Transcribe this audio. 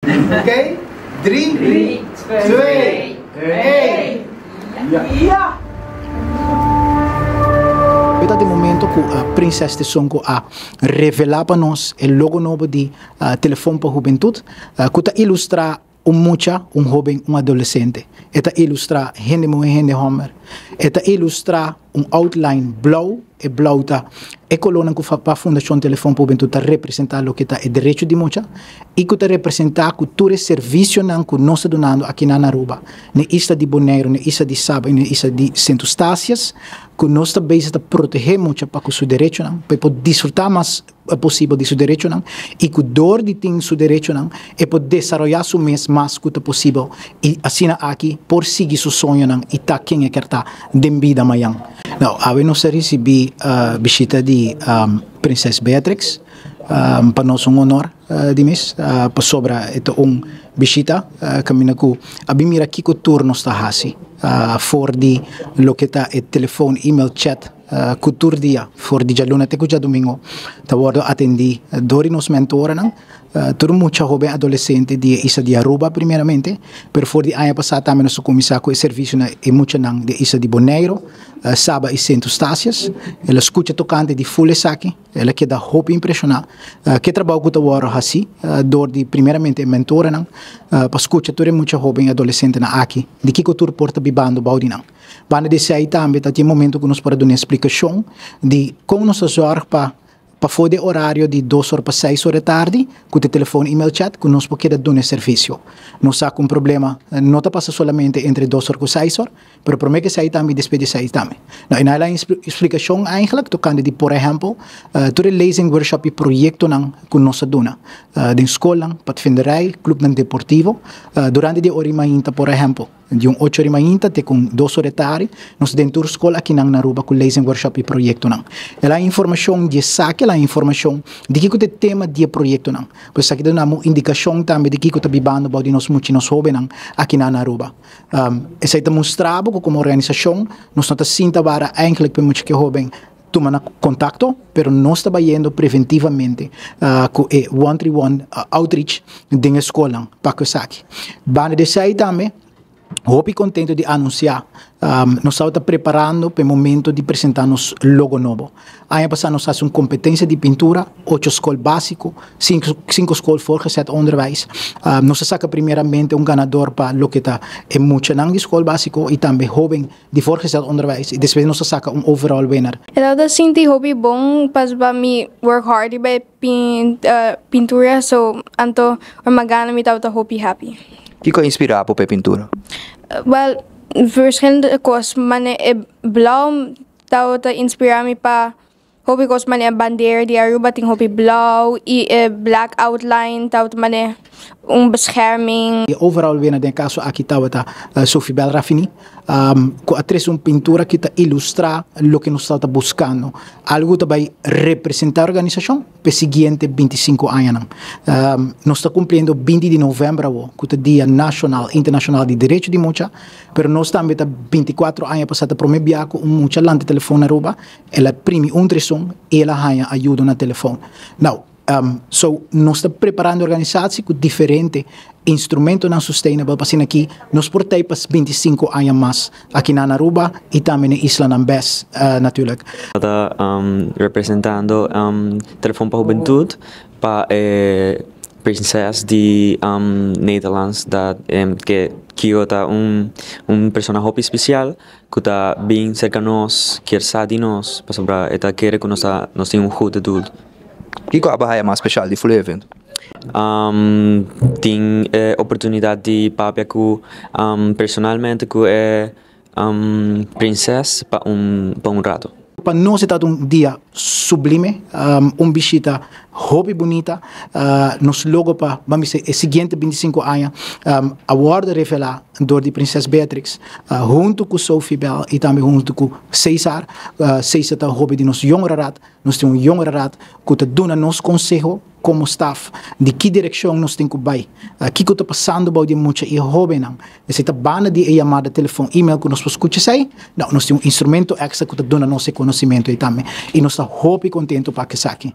Oké? 3, 2, 1. Ja! E ta di momento ku Prinses Tesonko a revelá pa nos e logo nobo di Telefon pa Hubentut, ku ta ilustrá un mucha, un hóben, un adolesente. E ta ilustrá hende muhé, hende hòmber. E ta ilustrá un outline blou, e blou ta e kolónan ku pa Fundashon Telefon pa Hubentut ta representá loke ta e derecho di mucha i ku ta representá ku tur e servisionan ku nos ta dunando aki na Aruba, na e isla di Boneiru, na e isla di Saba i na e isla di Sint Eustatius, ku nos ta bezig ta protehé mucha pa ku su derechonan, pa e por disfrutá mas posibel di su derechonan i ku dor di tin su derechonan e por desaroyá su mes mas ku ta posibel i asina aki por sigui su soñonan i ta ken e ker ta den bida mayan. Nou, awe nos a risibí bishita di Prinses Beatrix. Pa nos un honor di mes pasobra e ta un bishita kaminda ku a bin mira kiko tur nos ta hasi for di loke ta e telefon, email, chat. Ku tur dia, for di djaluna te ku djadumingu, ta wòrdu atendí dor di nos mentoranan, tur mucha hóben adolesente di e isla di Aruba primeramente, pero for di aña pasá tambe nos a kuminsá ku e servisio na e muchanan di e isla di Boneiru, Saba i Sint Eustatius. El a skucha tokante di ful esaki, el a keda hopi impreshoná ku e trabou ku ta wòrdu hasí dor di primeramente e mentoranan pa skucha tur e mucha hóben i adolesentenan aki di kiko tur por ta bibando bou di nan. Banda di esei tambe ta tin momento ku nos por a duna esplikashon di kon nos ta zòrg pa pafó di e orario di dos or pa seis or e tardi ku ta telefon, email, chat ku nos por keda duna e servisio. Nos sa ku un problema no ta pasa solamente entre 2 or ku 6 or, pero promé ku esei tambe i despues di esei tambe. No, i nan a splikashon eigenlijk tokante di por ehèmpel tur e lezing, workshop i proyektonan ku nos a duna den skolnan, patvinderij, klupnan deportivo durante di e ora i mainta por ehèmpel. Di un ocho ori mainta te ku un dos ori tardi, nos den tur skol akinan na Aruba ku lezing, workshop i proyektonan. El a informashon di esaki, el a informashon di kiko ta e tema di e proyektonan. Pues esaki ta duna un indikashon tambe di kiko ta bibando bou di nos mucha i nos hóbennan akinan na Aruba. Esei ta mustra bo ku komo organisashon nos no ta sinta wara eindelijk pa e mucha ku e hóben tuma na kontakto, pero nos ta bayendo preventivamente ku e one three one outreach den e skolnan pa ku esaki. Banda di esei tambe hopi kontento di anunsiá nos tabata preparando pa e momento di presentá nos logo nobo. Aña pasá nos hasi un kompetensia di pintura, ocho skol básiko, sinku skol voortgezet onderwijs. Nos a saka primeramente un ganador pa loke ta e muchanan di skol básiko i tambe hóben di voortgezet onderwijs i despues nos a saka un overall winner. E tabata sinti hopi bon pasobra mi work hard riba e pintura so anto ora mi a gana mi tabata hopi happy. Kiko a inspira bo pa e pintura? Well, verschillende kos, mane e blauw tabata inspira mi pa Hopi kos manera bandera di Aruba tin hopi blauw y e black outline tabata manera un bescherming. E overall winner den e kaso aki tabata Sophie Bel Raffini ku a trese un pintura ku ta ilustra loke nos tabata buskando, algu ku ta bai representa e organisashon pa e siguiente 25 añanan. Nos ta kumpliendo 20 di novèmber awo ku ta dia nashonal, internashonal di derecho di mucha, pero nos tambe ta 24 aña pasá ta promé bia ku un mucha lanta telefòn na Aruba. El a primi un treson i el a haña ayudo na telefon. Nou, so nos ta preparando organisatie ku diferente instrumentonan sustainable pa asina aki nos por tei pa 25 aña mas aki na Aruba i tambe na e islanan bes natuurlijk. Ta representando Telefon pa Hubentud pa e prinses di Nederlands dat ke Kio ta un persona hopi spesial. Ku ta bin serka nos, kier sa di nos, pasobra e ta kere ku nos ta nos tin un goede doel. Kiko abo haya mas speshal di ful e evento? Tin e oportunidat di papia ku personalmente ku e prinses pa un pa un rato. Pa nos e tabata un dia sublime, un bishita hopi bunita. Nos logo pa ban bisa e siguiente 25 aña a wòrdu revelá dor di Prinses Beatrix huntu ku Sophie Bell i tambe huntu ku Cesar. Cesar ta hopi di nos jongerenraad. Nos tin un jongerenraad ku ta duna nos konseho komo staf di ki direkshon nos tin ku bai, kiko ta pasando bou di e mucha i e hóbennan. Esei ta banda di e yamada, telefòn, email ku nos por skucha esei. No, nos tin un instrumento èkstra ku ta duna nos e konosimentu ei tambe i nos ta hopi kontentu pa esaki.